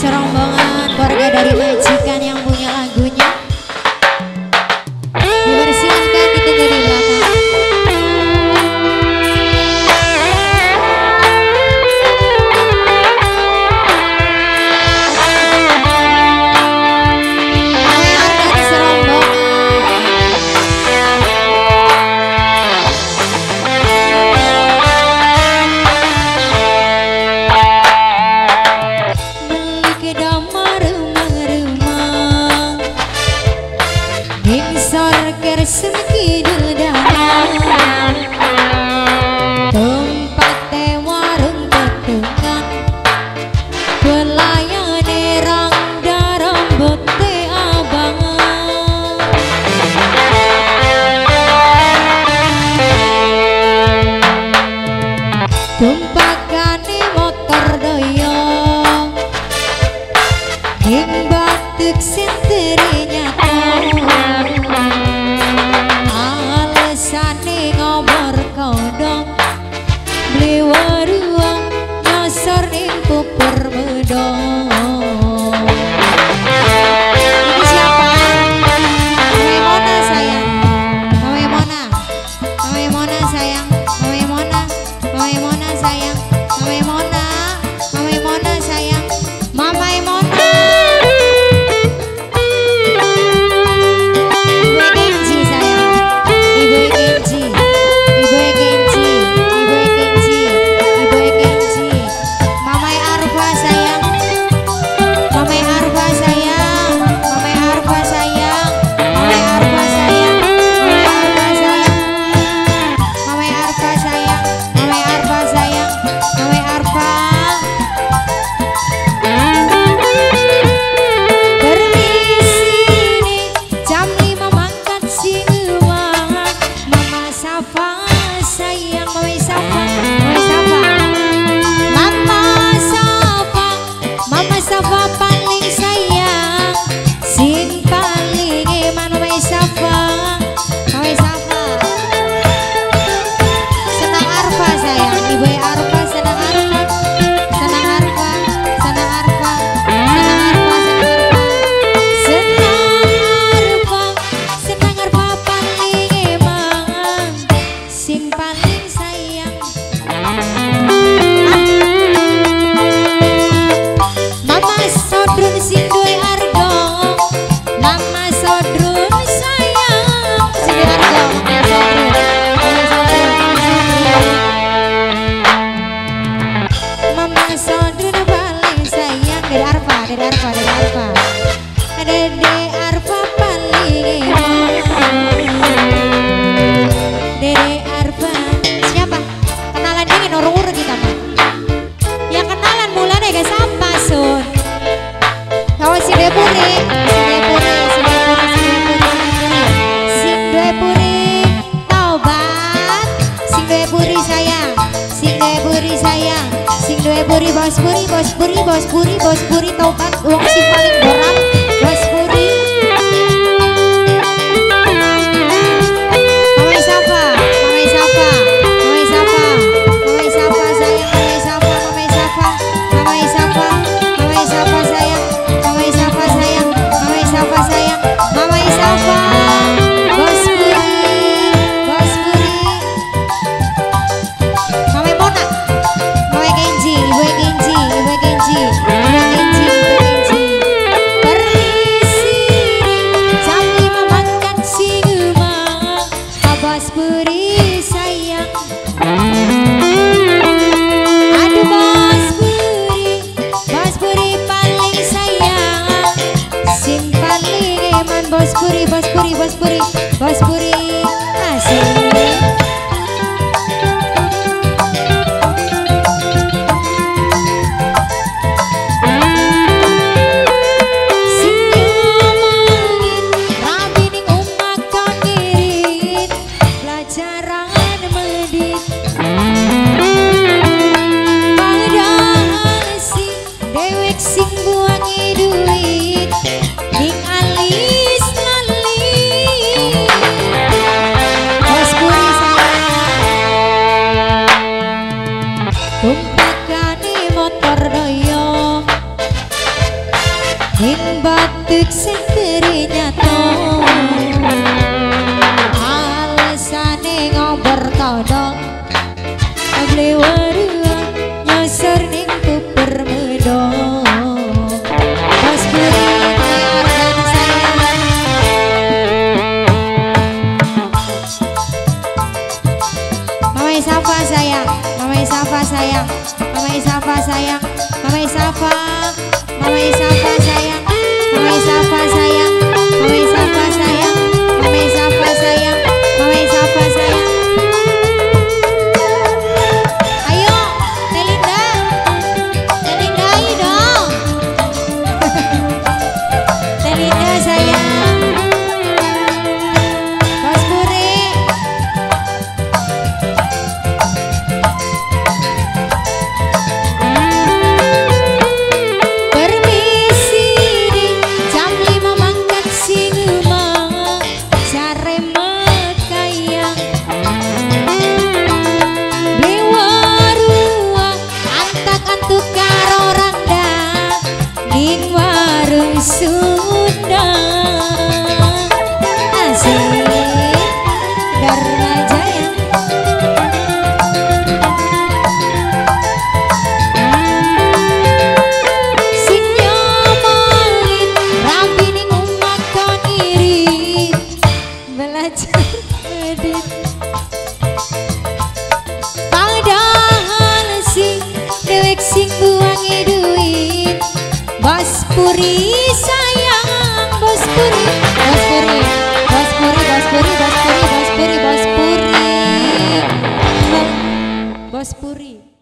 Serombongan keluarga dari majikan yang punya lagunya. Dipersilahkan ditunggu di belakang. Tumpakane motor doyong ing batik sinteri nyata, alesane ngobor kodong beli waruang nyosor ning pupur medong. Ini siapa? Mama Mona sayang, Mama Mona, Mama Mona sayang, Mama Mona, Mama Mona sayang, Mama Mona, Mama Mona sayang, Mama Mona. Ibu Kenji sayang, Ibu Kenji, Ibu Kenji, Ibu Kenji, Ibu Kenji, Mama Arfa sayang, Mama Arfa sayang, Mama Arfa sayang, Mama Arfa sayang, Mama Arfa sayang, Mama Arfa sayang, Mama Arfa sayang, Mama Arfa. Permisi nih, jam 5 mangkat sing uang. Mama Safa sayang, Mama Safa, Mama Safa, Mama Safa, Mama Safa paling sayang, sing paling eman Mama Safa, Mama Safa. Senang Arfa sayang, Ibu Arfa senang Arfa, senang Arfa, senang Arfa, senang Arfa, senang Arfa, senang Arfa, senang Arfa paling eman, sing paling sayang. Mama Sodrun sing duwe argo, Mama Sodrun sayang, sing duwe argo, Mama Sodrun, Mama Sodrun, Mama Sodrun paling sayang. Dede Arfa, Dede Arfa, Dede Arfa, Dede Arfa paling eman. Dede Arfa siapa? Kenalan dingin orang-orang kita mah. Yang kenalan mulane guys apa sun? Kawan si Depuri, si Depuri, si Depuri, si Depuri, si Depuri, taubat, si Depuri sayang, si Depuri sayang, si Depuri bos puri, bos puri, bos puri, bos puri, taubat, wong si paling borak, bos puri. Mama Safa, Mama Safa, Mama Safa, Mama Safa sayang, Mama Safa, Mama Safa, Mama Safa, Mama Safa sayang, Mama Safa sayang, Mama Safa sayang, Mama Safa, Bos Puri, Bos Puri, Mama Mona, Mama Kenji, Ibu Kenji, Ibu Kenji, Ibu Kenji, Ibu Kenji. Permisi, jam 5 makan sing umah, Bos Puri sayang. Aduh Bos Puri, Bos Puri paling sayang, sing paling eman Bos Puri, Bos Puri, Bos Puri, Bos Puri asik. Sing ngomongin rabi ning omah kon ngirit, pelajaran medit. Padahal sing dewek sing buangi duit ning alis lali. dewek sing nyata alasane ngobrol todong beli warua nyasar ning puper medong. Bos Puri Ardan sayang. Mama Isafa sayang, Mama Isafa sayang, Mama Isafa sayang, Mama Isafa, Mama Isafa sayang, Mama Isafa sayang, Mama Isafa sayang, Mama Isafa sayang, Mama Isafa sayang. Ayo, Telinda, Telinda ayo dong. Telinda sayang, Bos Puri. Permisi di jam 5 mangkat sing omah jare mekayang beli warua antak antuk karo randa ning warung Sunda. Asik Dharma Jaya. Sing nyomolit rapi ning omah kon irit belajar medit. Padahal sing dewek sing buangi duit. Bos Puri sayang, Bos Puri, Bos Puri, Bos Puri, Bos Puri, Bos Puri, Bos Puri, Bos Puri, Bos Puri.